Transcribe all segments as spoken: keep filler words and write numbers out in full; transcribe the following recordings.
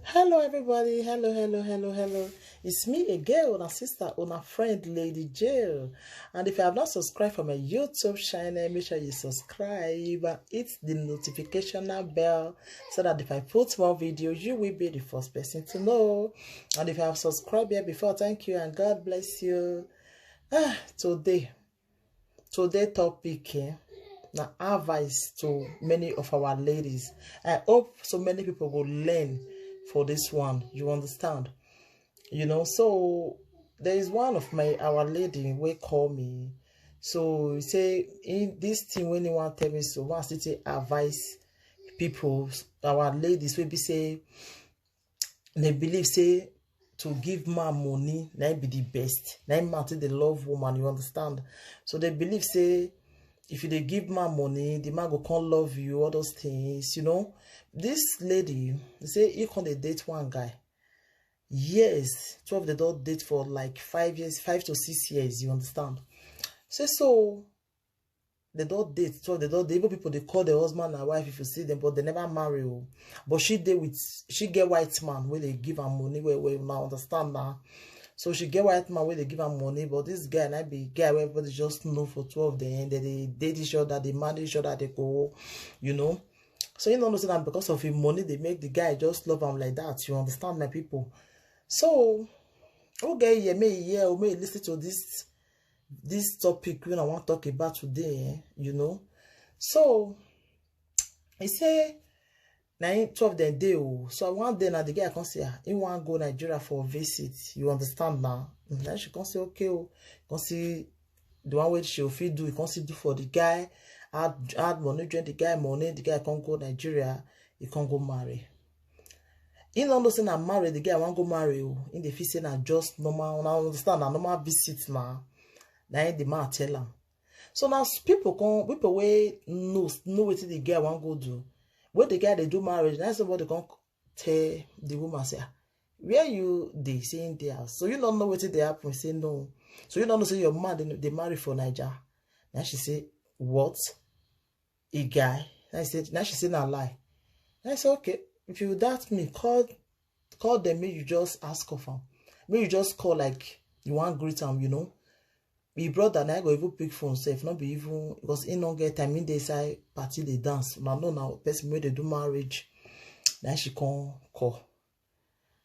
Hello, everybody. Hello, hello, hello, hello. It's me again, una sister, una friend, Lady Jill. And if you have not subscribed for my YouTube channel, make sure you subscribe and hit the notification bell so that if I put more video, you will be the first person to know. And if you have subscribed here before, thank you and God bless you. Ah, today, today topic, eh, na advice to many of our ladies. I hope so many people will learn for this one. You understand? You know, so there is one of my our lady wey call me. So he say in this thing when he want tell me so, want still take advice people, our ladies wey be say they believe say to give man money na im be the best, na im man take dey love woman, you understand? So they believe say if you dey give man money, the man go come love you, all those things, you know. This lady, they say he come dey date one guy. Yes, two of them don date for like five years, five to six years, you understand? Say so they don date, so they don dey, even people dey call the husband and wife if you see them, but they never marry o. But she dey with, she get white man wey dey give am money well well, una understand na. So she get white man wey dey give am money, but this guy na be guy wey everybody just know for two of them. They dey date each other, they marry each other, they go, you know. So you no know say na because of him money they make the guy just love am like that. You understand, my people? So who get ear, may e hear o, may e listen to this this topic wey I wan talk about today, eh, you know. So he say na him two of them dey o. So one day na the guy come say, ah, he wan go Nigeria for visit. You understand na? Mm, then she come say okay o. Come see the one wey she fit do, he come see do for the guy, add add money, join the guy money, the guy come go Nigeria, he come go marry. He no know say na marry the guy wan go marry o. He dey feel say na just normal, una understand, na normal visit na. Na him the man tell am. So now people come, people wey know know wetin the guy wan go do. When the guy dey do marriage, na somebody come tell the woman say, ah, where you dey? Say in the house. So you no know wetin dey happen. Say no. So you no know say your man dey, dey marry for Naija. Now she say, what? A guy? I said, now she say na lie. I say okay, if you doubt me, call call them, make you just ask of am. Make you just call like you wan greet am, you know. Him brother na go even pick phone sef, no be even because he no get time, he dey inside party dey dance. Una know na person wey dey do marriage. Na she come call.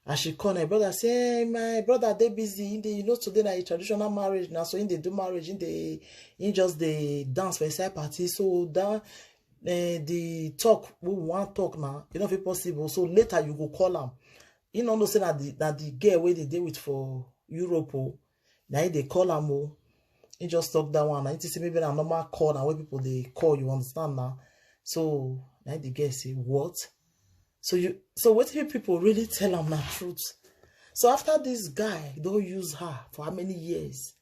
As she call, my brother say, eh, my brother dey busy. He dey, you know, today na a traditional marriage na, so he dey do marriage. He dey, he just dey dance for inside party. So that eh, the talk we wan talk now, e no fit possible. So later you go call am. He no know say na the na the girl wey dey dey with for Europe o. Na he dey call am o. He just talk that one. Na he think say maybe na normal call na wey people dey call. You understand now? So na the girl say what? So you so wetin people really tell am na truth. So after this guy don use her for how many years?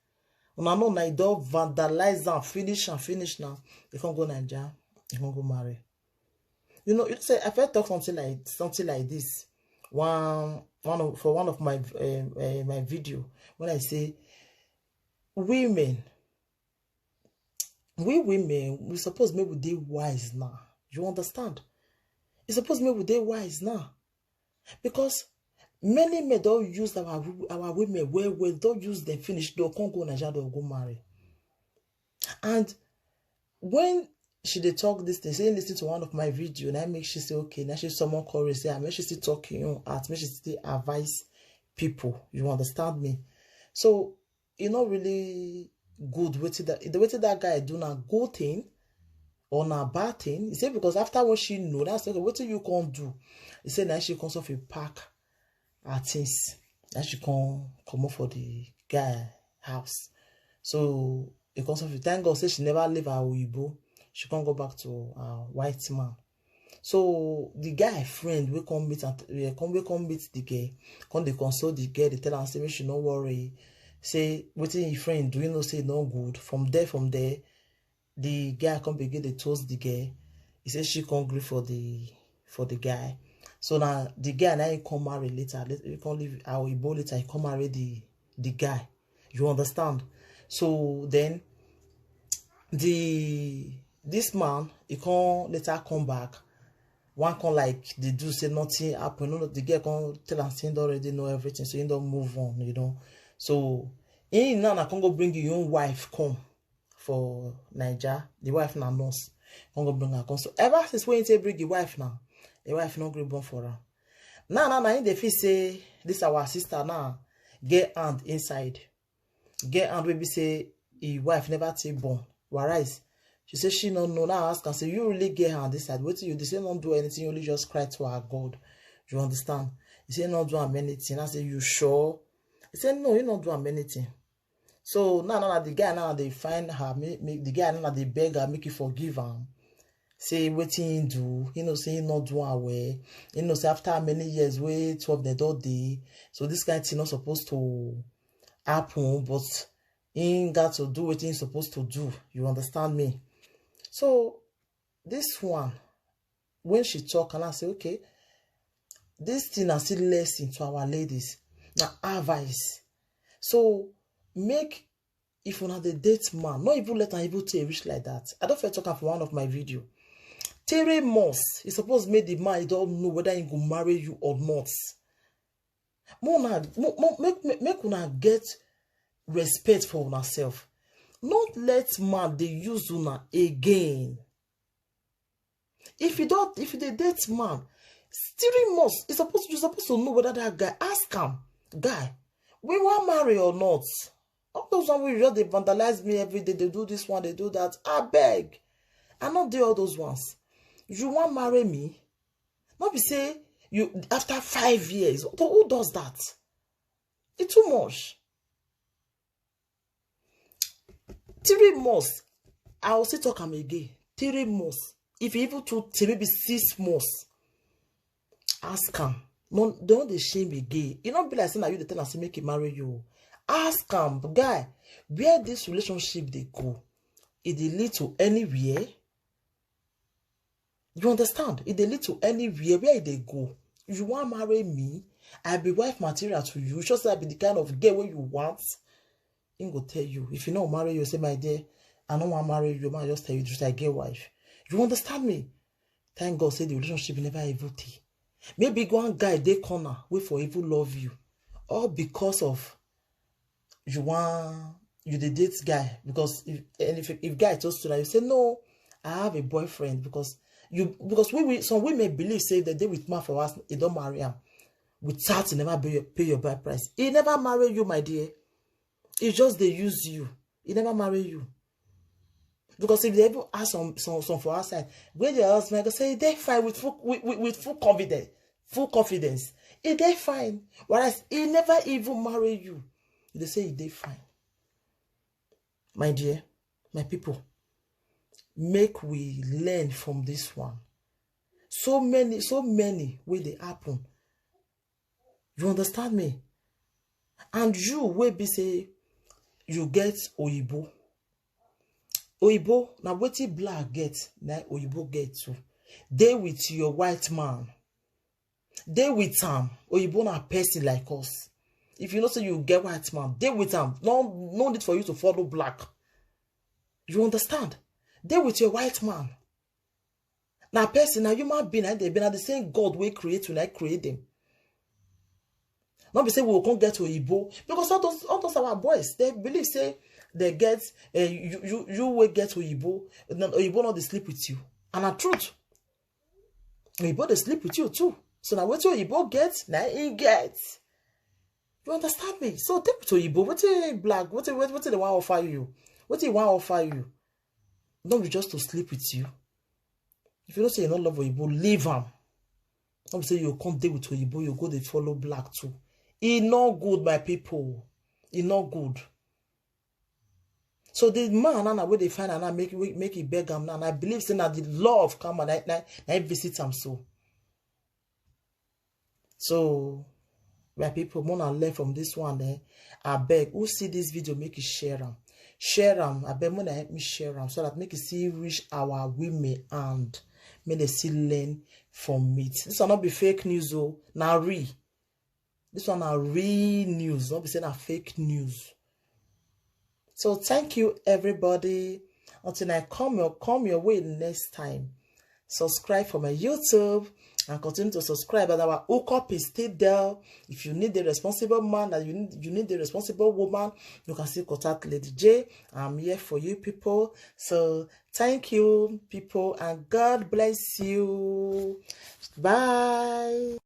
Una know na he don vandalize am finish and finish now. He come go Naija, he come go marry. You know, you say I fit talk something like something like this. One one of, for one of my uh, uh, my video when I say women, we women we suppose make we dey wise now. You understand? E suppose make we dey wise now because many men don use our our women well well, don use them finish, dem come go Naija, dem go marry. And when she dey talk this thing, say listen to one of my video, and I make she say okay, now she summon courage, say I make she still talk you out, make she still advise people. You understand me? So e no really good wetin that the wetin that guy do na good thing or na bad thing. He say because after what she know, that's okay. Wetin you come do? He say now she come suffer pack her things. Now she come comot for the guy house. So he come suffer. Thank God say she never leave her oyibo. She come go back to her white man. So the guy friend wey come meet am, eh, come wey come meet the girl, come dey console the girl, dey tell am say make she no worry, say wetin him friend do, you know say e no good. From there, from there, the guy come begin dey toast the girl. He say she come gree for the for the guy. So now the guy now he come marry later. Later he come leave our oyibo later. He come marry the the guy. You understand? So then the this man he come later come back. one come like dey do say nothing happen. No, the girl come tell am say he don already know everything, so he don move on, you know. So he now na come go bring him own wife come for Naija. The wife na nurse. Come go bring her come. So ever since when he take bring the wife now, the wife no gree born for am. Now, now, now, he dey feel say this our sister now get hand inside. Get hand wey be say his wife never take born. Whereas she say she no know. Now I ask am say, "You really get hand inside? Wetin you do?" Say, "No do anything, you only just cry to our God." You understand? He say, "No do am anything." I say, "You sure?" He say, "No, you no do am anything." So now, now, now the guy now dey find her, make, make the guy now dey beg her make he forgive am. Say wetin he do, he know say he no do am well. He know say after many years wey two of them don dey, so this kind thing not supposed to happen, but he got to do wetin he supposed to do. You understand me? So this one, when she talk, and I say, "Okay, this thing na still lesson to our ladies, na advice." So make, if una dey date man, no even let am even take reach like that. I don first talk am for one of my video. Three months, e suppose make the man, he don know whether he go marry you or not. More na, mo-, mo-, make, make, make una get respect for una self. Not let man dey use una again. If you don't, if you dey date man, three months, you suppose, you suppose to know whether that guy, ask am, "Guy, we wan marry or not?" All those one wey you just dey vandalize me every day, dey do this one, dey do that. Abeg, I no dey all those ones. You wan marry me? No be say you, after five years. Who, who does that? E too much. Three months. I will still talk am again. Three months. If you even two, three, maybe six months. Ask am. No, don't dey shame again. E no be like say na you dey tell am say make he marry you. Ask am, "Guy, where this relationship dey go? E dey lead to anywhere?" You understand? E dey lead to anywhere. Where e dey go? You wan marry me? I be wife material to you. Sure say I be the kind of girl wey you want. He go tell you. If he no marry you, say, "My dear, I no wan marry you. Ma, just tell you the truth, I get wife." You understand me? Thank God say the relationship never even tey. Maybe one guy dey corner, wait for even love you. All because of you wan, you dey date guy. Because if, and if, if guy toast you, you say, "No, I have a boyfriend." Because you, because we, we, some women believe say if they dey with man for us, they don't marry him. Without you never pay your, pay your bride price. He never marry you, my dear. He just dey use you. He never marry you. Because if they even ask some, some, some for outside, where their husband go say, "They fine," with full, with, with, with full confidence, full confidence. He dey fine. Whereas he never even marry you. They say he dey fine. My dear, my people, make we learn from this one. So many, so many wey dey happen. You understand me? And you wey be say you get oyibo. Oyibo, na wetin black get, na oyibo get too. Dey with your white man. Dey with am. Oyibo na person like us. If you know say you get white man, dey with am. No, no need for you to follow black. You understand? Dey with your white man. Na person, na human being, na dey be, na the same God wey create you, na create them. No be say we go come get oyibo, because all those, all those our boys, they believe say they get, eh, you, you, you wey get oyibo, no, oyibo no dey sleep with you. And na truth. Oyibo dey sleep with you too. So na wetin oyibo get, na he get. You understand me? So take it to oyibo. Wetin black, wetin, wetin, wetin they wan offer you? Wetin he wan offer you? No be just to sleep with you. If you know say you no love oyibo, leave am. No be say you come dey with oyibo, you go dey follow black too. E no good, my people. E no good. So the man now, now wey dey find am now, make, make he beg am now. And I believe say na the law of karma na, na, na he visit am so. So, my people, wanna learn from this one, eh? Abeg, who see this video, make you share am. Share am. Abeg, wanna help me share am so that make you see reach our women and make they see learn from it. This one not be fake news, oh, na real. This one na real news, not be say na fake news. So thank you, everybody. Until I come your, come your way next time. subscribe for my YouTube and continue to subscribe. And our hookup is still there. If you need a responsible man and you need, you need a responsible woman, you can still contact Lady J. I'm here for you people. So thank you, people, and God bless you. Bye.